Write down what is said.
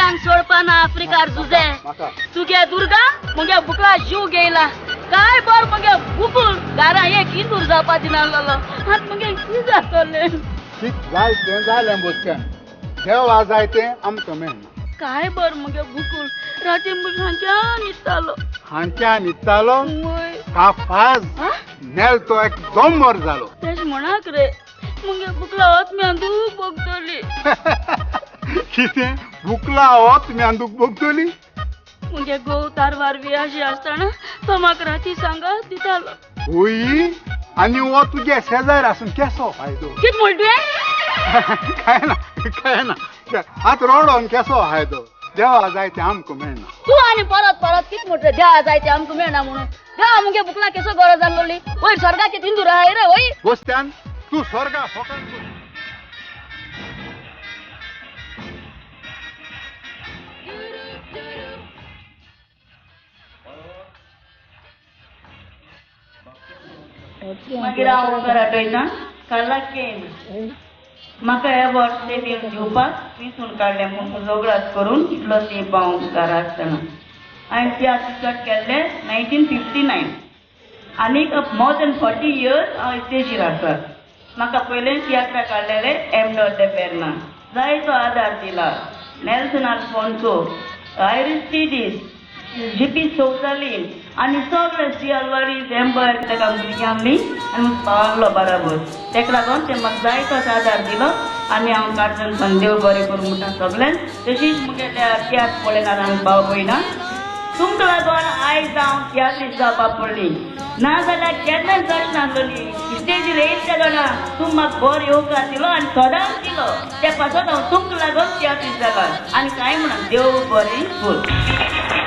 तुग्यान सोडपाना आफ्रिकार जुजे. तुगे दुर्गा मुगे बुकला जीव घेयला. काय बर मुगे बुकूल घरा एक इंदूर जावपा दिनासलो. आनी मुगे कितें जातलें? कित जाय तें जालें बोसक्यान. देवा जाय तें आमकां मेळना. काय बर मुगे बुकूल राती हांच्यान न्हिदतालो. हांच्यान न्हिदतालो? काफाज नेल तो एकदम बर जालो. तेश म्हणाक रे मुगे बुकला ओत दूख भोगतली. कितें बुकला ओत दूख भोगतली? मुगे घोव तारवार वियाशी आसतना तो म्हाका राती सांगात दितालो. ओय आनी हो तुगे शेजार आसून केसो फायदो? कित म्हण तुवें? काय ना काय ना आतां रोडोन केसो फायदो? देवा जाय तें आमकां मेळना. तूं आनी परत परत कित म्हणटा देवा जाय तें आमकां मेळना म्हणून? देवा मुगे बुकला केसो गरज आसलोली? वयर स्वर्गाचे तिंदूर आहाय रे वय. बोस्त्यान तूं स्वर्गा फोकान. मागीर हांव उपकार आठयता कालाक केन म्हाका हे वर्स ते दिवपाक विसून काडलें म्हूण म्हजो उगडास करून इतलो तेंप हांव उपकार आसतना. हांवें तियात्र स्टार्ट केल्ले 1959 आनीक मोर दॅन 40 इयर्स हांव स्टेजीर आसा. म्हाका पयलें तियात्रा काडलेले एम डॉट दे पेर्ना जायतो आदार दिला. नेल्सन आल्फोन्सो, आयरीस टिडीस, जीपी सोवताली आनी सगळे सी अल्वारीज एम्बर ताका भुरगीं आसली आनी पावलो बराबर. तेका लागून ते म्हाका जायतो आदार दिलो आनी हांव काडजन सांग देव बरें करूं म्हणटा सगळ्यांक. तशीच मुगेल्या तियात्र पळयनार आमी भाव भयणां तुमकां लागून आयज हांव तियात्रीस्त जावपाक पडली. नाजाल्यार केन्नाच जावच नासलोली. स्टेजीर येयल्या जाणा तूं म्हाका बरो येवकार दिलो आनी सदांच दिलो. त्या पासत हांव तुमकां लागून तियात्रीस्त जाला. आनी कांय म्हणा देव बरें करूं.